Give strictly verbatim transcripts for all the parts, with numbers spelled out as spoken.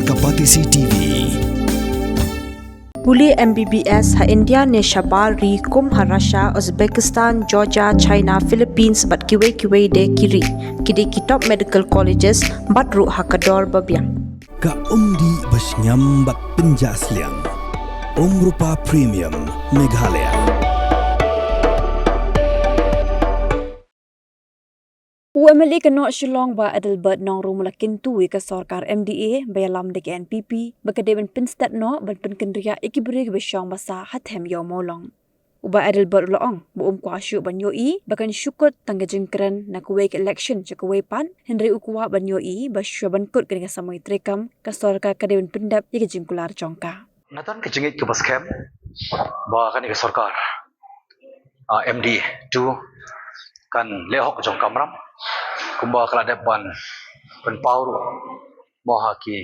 Kapatisi T V. Pule M B B S ha India ne shabar ri kum ha Russia, Uzbekistan, Georgia, China, Philippines bad kiwei kiwei de ki ri. Ki dei ki top medical colleges bad ruh ha ka dor ba biang. Ka umdih ba shngiam bad pynjah sliang. Umrupa Premium Meghalaya. U M L A ka North Shillong Bah Adelbert Nongrum u la kyntu ïa ka sorkar M D A ba ïalam da ka N P P ba ka dei ban pynstet noh ban pynkynriah ïa ki briew kiba shong ba sah ha them ïew mawlong. U Bah Adelbert u la ong ba um kwah shuh ban ïohi ba kan shu kut tang ka jingkren na kawei ka election sha kawei pat, hynrei u kwah ban ïohi ba shuwa ban kut kane ka samoi treikam ka sorkar ka dei ban pyndep ïa ka jingkular jong ka. Nga don ka jingngeit kaba skhem ba kane ka sorkar, ah, M D A two kan leh hok jong ka kamram kumba ka la dep ban pynpaw ruh mo ha ki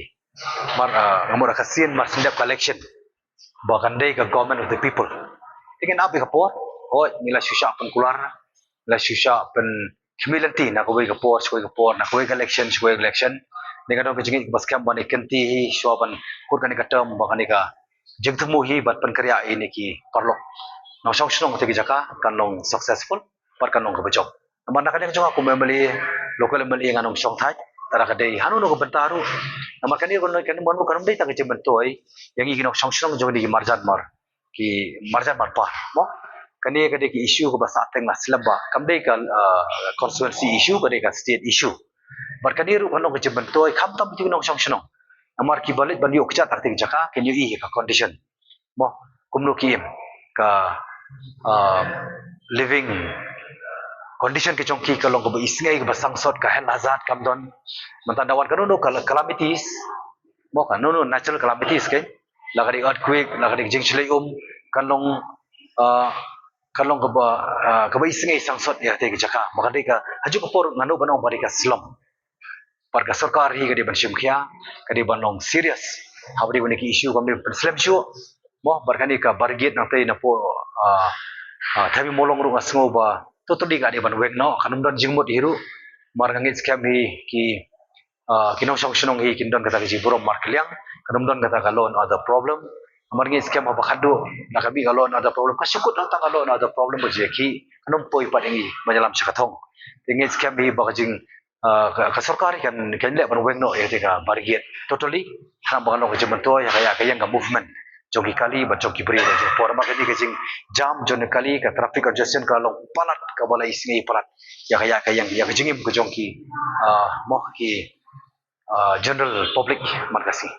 mar, ah, nga mut ha ka sien mar shen dep ka election ba kan dei ka government of the people. Te ngin ap ïa ka por, hooid ngi la shu shah pynkular, la shu shah pynkhmih lynti na kawei ka por sha kawei ka por, na kawei ka election sha kawei ka election. Te nga don ka jingngeit kaba skhem ba ngi kynti hi shuwa ban kut kane ka term ba kane ka jingthmu hi ban pynkynriah ïa kine ki paralok nongshong shnong ha kata ka jaka kan long successful bad kan long kaba jop. Namar na ka liang jong nga kum M L A, local M L A ngan ym shong thait tang da ka dei hano hano ka bynta ruh. Namar kane ka, kane mano kan ym dei tang ka jingmyntoi ïa ngi ki nongshong shnong jong kine ki marjan mar, ki marjan marpar mo. Kane ka dei ka issue kaba sah teng la slem ba kam dei ka, ah, constituency issue, ka dei ka state issue. Bad kane ruh kan long ka jingmyntoi khamtam ïa ki nongshong shnong. Namar kiba leit ban ïoh kjat ha kata ka jaka kin ïohi ïa ka condition mo, kumno ki im, ka, ah, living condition ka jong ki ka long kaba isngei, kaba sangsot, ka health hazard kam don. Mynta da wan kano kano ka calamities mo, kano kano natural calamities, ka la ka dei earthquake, la ka dei jingshlei um, kan long, ah, kan long kaba, ah, kaba isngei sangsot ïa kata ka jaka. Ba ka dei ka ha kajuh ka por ngan ong ba ka dei ka slum. Bad ka sorkar hi ka dei ban shim khia, ka dei ban long serious. Haba dei ban ki issue kam dei ban slem shuh mo. Bad kane ka bargate nangtei napoh, ah, ah, Thaiñ Mawlong ruh nga sngew ba totally ka dei ban weng noh, kan ym don jingmut hi ruh. Namar nga ngeit skhem hi ki, ah, ki nongshong shnong hi kin don kata ka jingburom markylliang, kan ym don kata ka law and order problem. Namar nga ngeit skhem haba khatduh la ka mih ka law and order problem, ka shu kut tang ka law and order problem ba jia ki, kan ym poi pat ïa ngi ban ïalam sha ka thong. Te nga ngeit skhem hi ba ka jing, ah, ka, ka sorkar kan, kan leh ban weng noh ïa kata ka bargate totally. Hynrei ba kan long ka jingmyntoi ïa ka, ïa ka ïeng ka movement jong ki kali bad jong ki briew jong por. Namar kane ka jingjam jong ki kali, ka traffic congestion ka long palat kaba la isngei palat ïa ka, ïa ka ïeng, ïa ka jingim ka jong ki, ah, mo, ki, ah, general public man ka sngi.